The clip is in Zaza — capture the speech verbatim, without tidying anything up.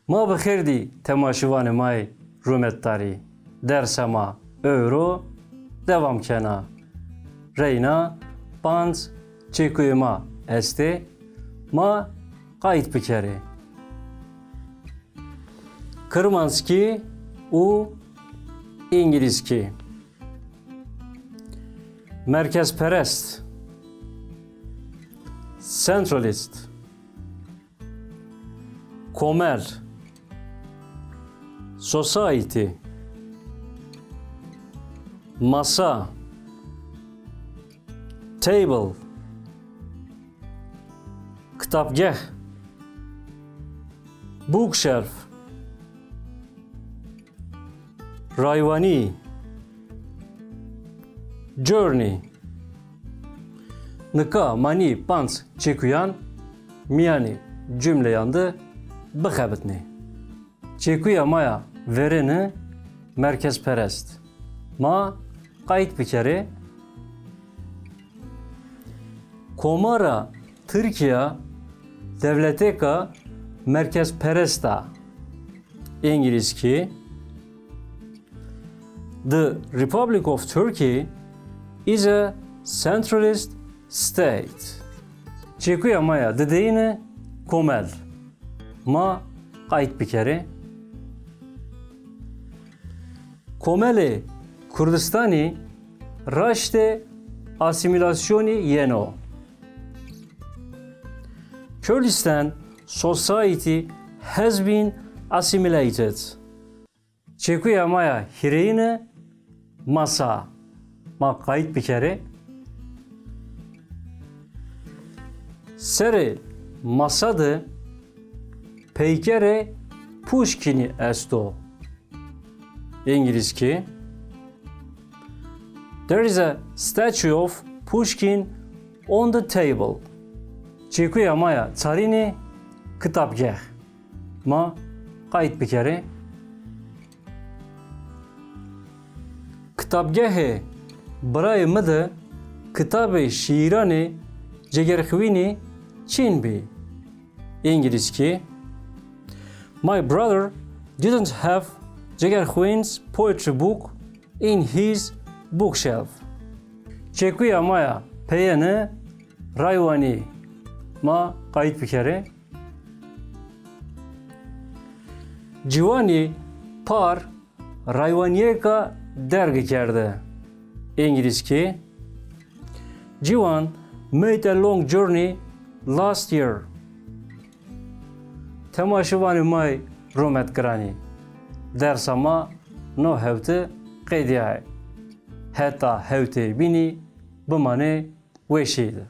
Ma bi xêr dî temaşivanê ma yê rûmetdarî. Dersa ma ewro dewam kena. Reyna panc çekuyê ma estê. Ma qayt bikerê. Kirmanckî û îngilîzkî. Merkezperest. Centralist. Komel. Society. Masa. Table. Kitabgeh. Bookshelf. Raywanî. Journey. Nika ma nî panc çekuyan mîyanê cumleyan de bixebitnê. Çekuya ma ya verêne merkezperest. Ma qayt bikerê. Komara Tirkîya dewletêka merkezperest a. Îngilîzkî. The Republic of Turkey is a centralist state. Çekuya ma ya dideyine komel. Ma qayt bikerê. Komelê Kurdistanî raştê asîmîlasyonî yeno. Kurdistan society has been assimilated. Çekuya ma ya hîrêyine masa. Ma qayt bikerê. Serê masa de peykerê Puşkînî esto. Îngilîzkî. There is a statue of Pushkin on the table. Çekuya ma ya çarînî kitabgeh. Ma qayt bikerê. Kitabgehê birayê mi de kitabê şîîranê Cegerxwînî çin bî. Îngilîzkî. My brother didn't have Cegerxwîn's poetry book in his bookshelf. Çekuya ma ya peyêne raywanî. Ma qayt bikerê. Ciwanî par raywanîyêka derge kerde. Îngilîzkî. Ciwan made a long journey last year. Temaşivanê ma yê rûmetgiranî. Dersa ma no hewte qedîyayê. Heta hewteyê bînî bimanê weşî de.